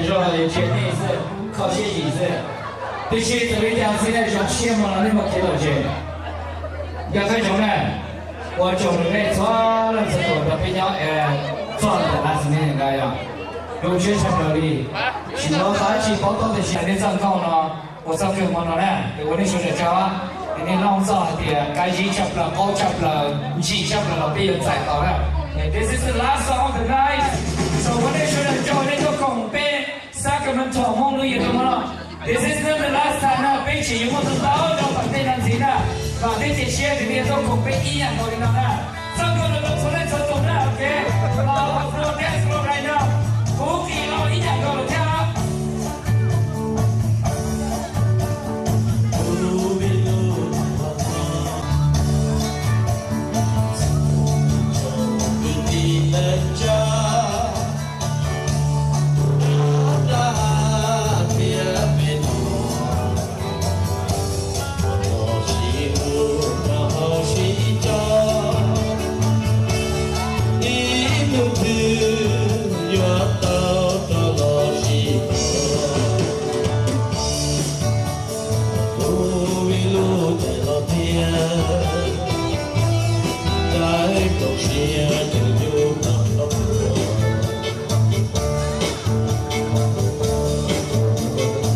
Zoo los yuav tsum nej xwb, kho siab zim xwb. Tiam sis txawm li cas xwb nej zoo siab mus los nej mus kev lom zem. Nkag qab zoov na, ua tsaug rau nej txhua leej txhua tus nrog peb nyob txog ntawm last minute ntawd yog zoo siab tshaj plaws li. Tsis muaj dab tsi paub tau tiam sis nej txoj nkauj no ua txoj kawg hmo no na, ua nej sawv daws tsaug. Nej nug txog hais tias qab zib tshaj plaws, qaub tshaj plaws, ntsim tshaj plaws los peb yuav txais tau na. This is the last song of the night. So ua nej sawv daws tsaug nej tuaj koom peb Sacramento Hmoob New Year rau hmo no. This is not the last time na, peb tseem yuav muaj ntau ntau rau tom ntej no ntxiv na. Vam thiab cia siab tias nej yuav tuaj koom peb ib yam nkaus li no na. Txoj nkauj no rau txhua leej txhua tus na, ok. Los dance floor right now. Kuv qis los ib yam nkaus lawm thiab. Ib hnub twg yuav tau rov los sib pom, kuv ib lub txais los thiab, ntsib koom siab ces yus tau los.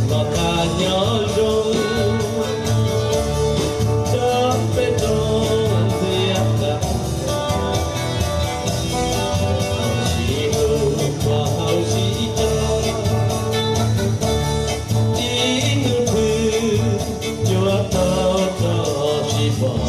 Los tas nyob zoo, cov peb rau thiab tas, sib hlub ua hauv sib cog, ib hnub twg yuav tau rov sib pom.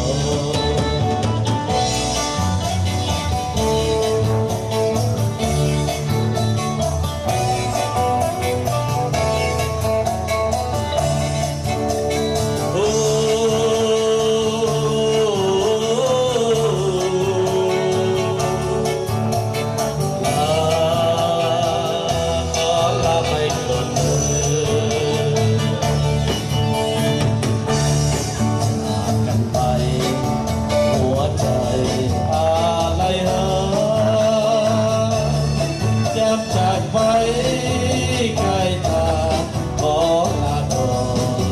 Ua tsaug a lai ha, cab tsav pais kaij tag qhov la rog,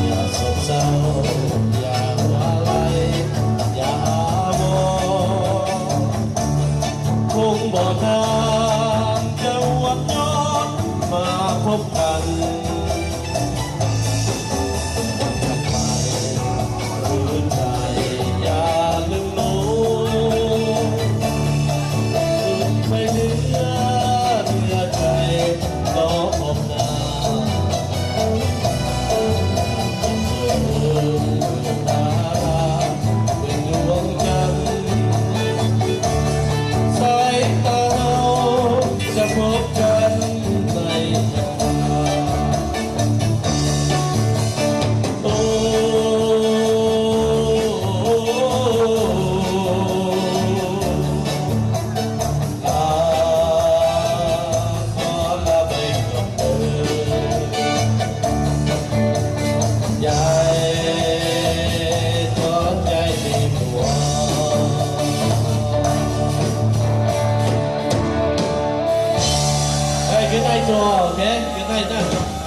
yam xaus xaus yam ua lai yam vos, khoob npog tag cov ua nyob mas phob qas. Hey, good night to all, okay? Good night, night.